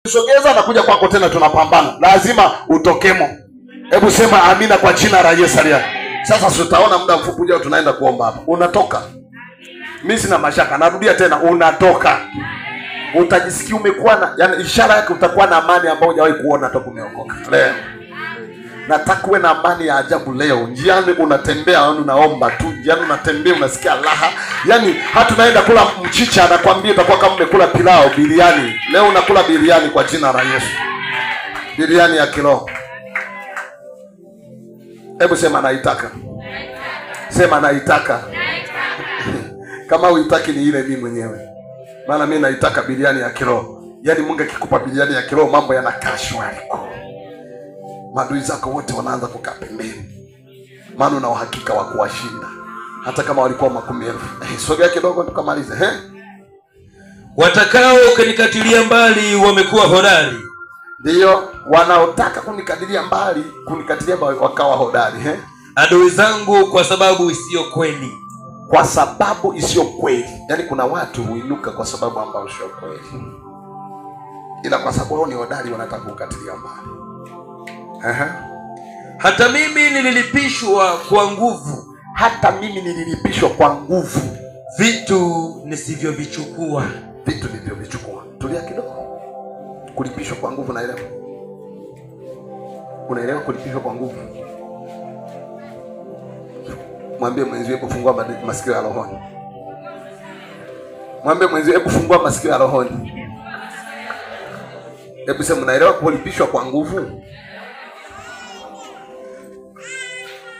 Sogeza na kuja kwako tena tunapambana. Lazima utokemo. Hebu sema amina kwa jina la Yesu aliye. Sasa tutaona muda mfupi ujao tunaenda kuomba hapa. Unatoka. Mimi sina mashaka. Narudia tena, unatoka. Utajisikia umekuwa na, yani ishara yake utakuwa na amani ambayo hujawahi kuona toka umeokoka. Leo. Nataka uwe na amani ya ajabu leo. Njiani unatembea, yani unaomba tu. Njiani unatembea unasikia raha. Yani hata unaenda kula mchicha anakuambia utakuwa kama umekula pilau, biriani. Leo unakula biriani kwa jina la Yesu. Biriani ya kiroho. Hebu sema naitaka. Sema naitaka. Kama uitaki ni ile mimi mwenyewe. Maana mimi naitaka biriani ya kiroho. Yaani Mungu akikupa biriani ya kiroho mambo yanakaa shwari. Maadui zako wote wanaanza kukaa pembeni. Maana una uhakika wa kuwashinda. Hata kama walikuwa 10,000. Sogea kidogo tukamalize. Watakao kunikatilia mbali wamekuwa hodari. Ndio, wanaotaka kunikatilia mbali wakawa hodari. Adui zangu kwa sababu isiyo kweli. Kwa sababu isiyo kweli. Yaani kuna watu huinuka kwa sababu ambayo sio kweli. Ila kwa sababu wao ni hodari wanataka kukatilia mbali. Hata mimi nililipishwa kwa nguvu. Hata mimi nililipishwa kwa nguvu. Vitu nisivyovichukua. Vitu nilivyovichukua. Tulia kidogo. Kulipishwa kwa nguvu, naelewa. Unaelewa kulipishwa kwa nguvu? Mwambie mwenzio hebu fungua masikio ya rohoni. Mwambie mwenzio hebu fungua masikio ya rohoni. Hebu sema unaelewa kulipishwa kwa nguvu?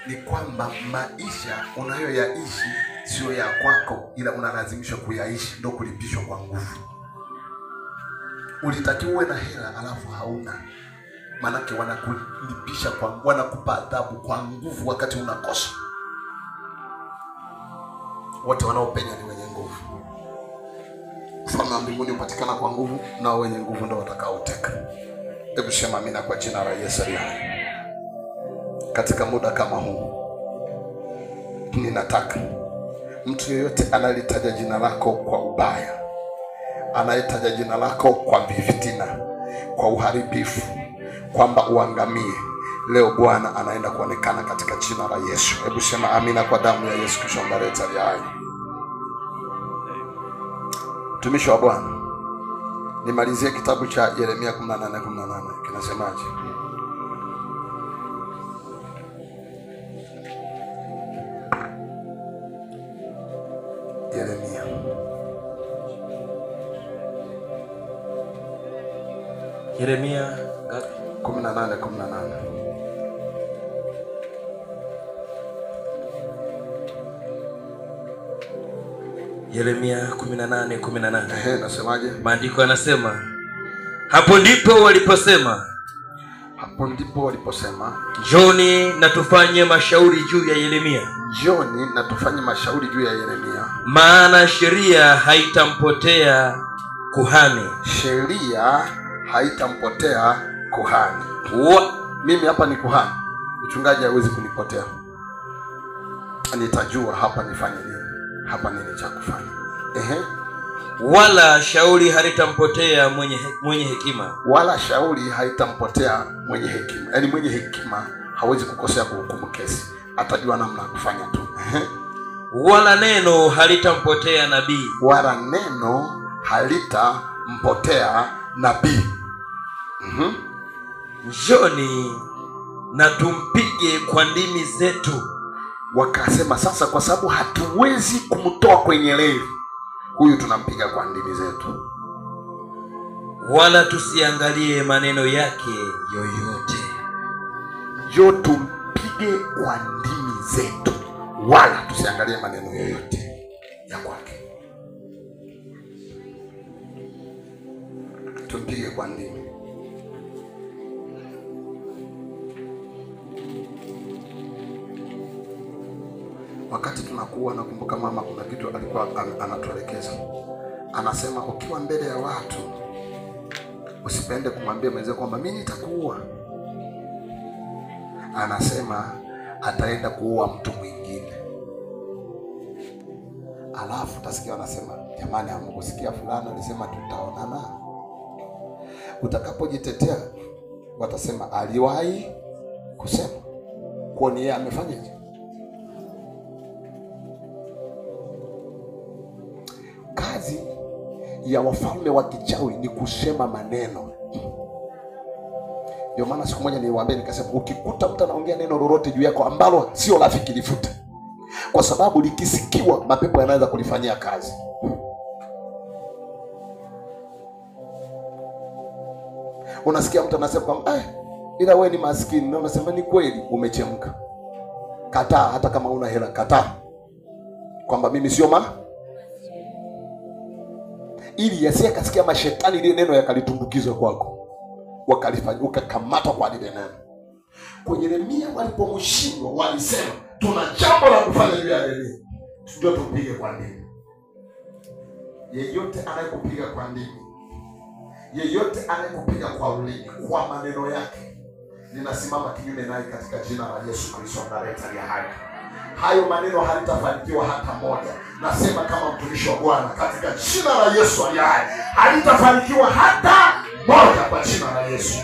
Ni kwamba maisha unayoyaishi sio ya kwako, ila unalazimishwa kuyaishi, ndio kulipishwa kwa nguvu. Ulitakiwa uwe na hela alafu hauna. Manake wanakulipisha kwa, wanakupa adhabu kwa nguvu wakati unakosa. Wote wanaopenya ni wenye nguvu. Ufalme wa mbinguni upatikana kwa nguvu, na wenye nguvu ndio watakaoteka. Hebu sema amina kwa jina la Yesu aliye hai. Katika muda kama huu, ninataka mtu yeyote anayelitaja jina lako kwa ubaya, anayetaja jina lako kwa fitina, kwa uharibifu, kwamba uangamie, leo Bwana anaenda kuonekana katika jina la Yesu. Hebu sema amina kwa damu ya Yesu Kristo aliye hai. Mtumishi wa Bwana, nimalizie kitabu cha Yeremia 18:18. Kinasemaje? Yeremia. Yeremia ngapi? 18:18. Yeremia 18:18. Nasemaje? Maandiko yanasema, hapo ndipo waliposema, hapo ndipo waliposema, njoni na tufanye mashauri juu ya Yeremia. Njoni na tufanye mashauri juu ya Yeremia. Maana sheria haitampotea kuhani. Sheria haitampotea kuhani. Mimi hapa ni kuhani. Mchungaji hawezi kunipotea. Nitajua hapa nifanye nini. Hapa nini cha kufanya. Wala shauri halitampotea mwenye hekima. Wala shauri haitampotea mwenye hekima. Yaani mwenye hekima hawezi kukosea kuhukumu kesi. Atajua namna kufanya tu. Wala neno halitampotea nabii. Wala neno halitampotea nabii. Njoni na tumpige kwa ndimi zetu. Wakasema sasa kwa sababu hatuwezi kumtoa kwenye reli, huyu tunampiga kwa ndimi zetu. Wala tusiangalie maneno yake yoyote. Njoo tumpige kwa ndimi zetu, wala tusiangalie maneno yoyote ya kwake. Tumpige kwa ndimi. Wakati tunakuwa, nakumbuka mama kuna kitu alikuwa anatuelekeza. Anasema ukiwa mbele ya watu usipende kumwambia mwenzako kwamba mimi nitakuua. Anasema ataenda kuua mtu mwingine. Alafu utasikia anasema jamani, hamkusikia fulani alisema tutaonana. Utakapojitetea watasema aliwahi kusema. Kwa ni yeye amefanyaje? Kazi ya wafalme wa kichawi ni kusema maneno. Ndio maana siku moja niliwaambia nikasema, ukikuta mtu anaongea neno lolote juu yako ambalo sio rafiki, lifute. Kwa sababu likisikiwa mapepo yanaanza kulifanyia kazi. Unasikia mtu anasema kwamba ila wewe ni maskini, na unasema ni kweli, umechemka. Kataa, hata kama una hela, kataa kwamba mimi sio ma, ili yasiye kasikia mashetani ile neno yakalitumbukiza kwako, wakalifanya ukakamatwa kwa lile neno. Kwa Yeremia walipomshindwa walisema tuna jambo la kufanya juu ya Yeremia, ndio tupige kwa ndimi. Yeyote anayekupiga kwa ndimi, yeyote anayekupiga kwa ulimi, kwa maneno yake, ninasimama kinyume naye katika jina la Yesu Kristo Nazareti ya hai. Hayo maneno halitafanikiwa hata moja. Nasema kama mtumishi wa Bwana katika jina la Yesu aliye hai, halitafanikiwa hata moja kwa jina la Yesu.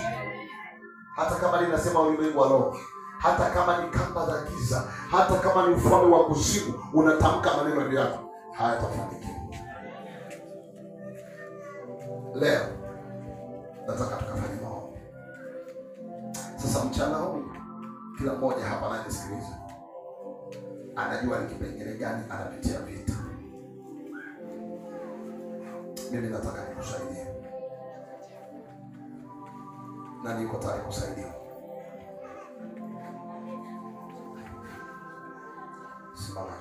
Hata kama linasema ulimwengu wa roho, hata kama ni kamba za giza, hata kama ni ufalme wa kuzimu, unatamka maneno yako, hayatafanikiwa. Leo nataka tukafanye maombi. Sasa mchana huu kila mmoja hapa ananisikiliza anajua ni kipengele gani anapitia vita. Mimi nataka nikusaidie, na niko tayari kusaidia. Simama.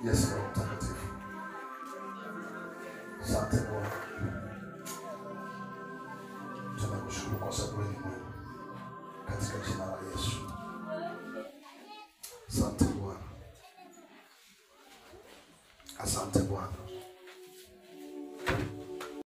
Yesu Mtakatifu, asante Bwana, tunakushukuru kwa sababu ni mwema, katika jina la Yesu. Asante Bwana, asante Bwana.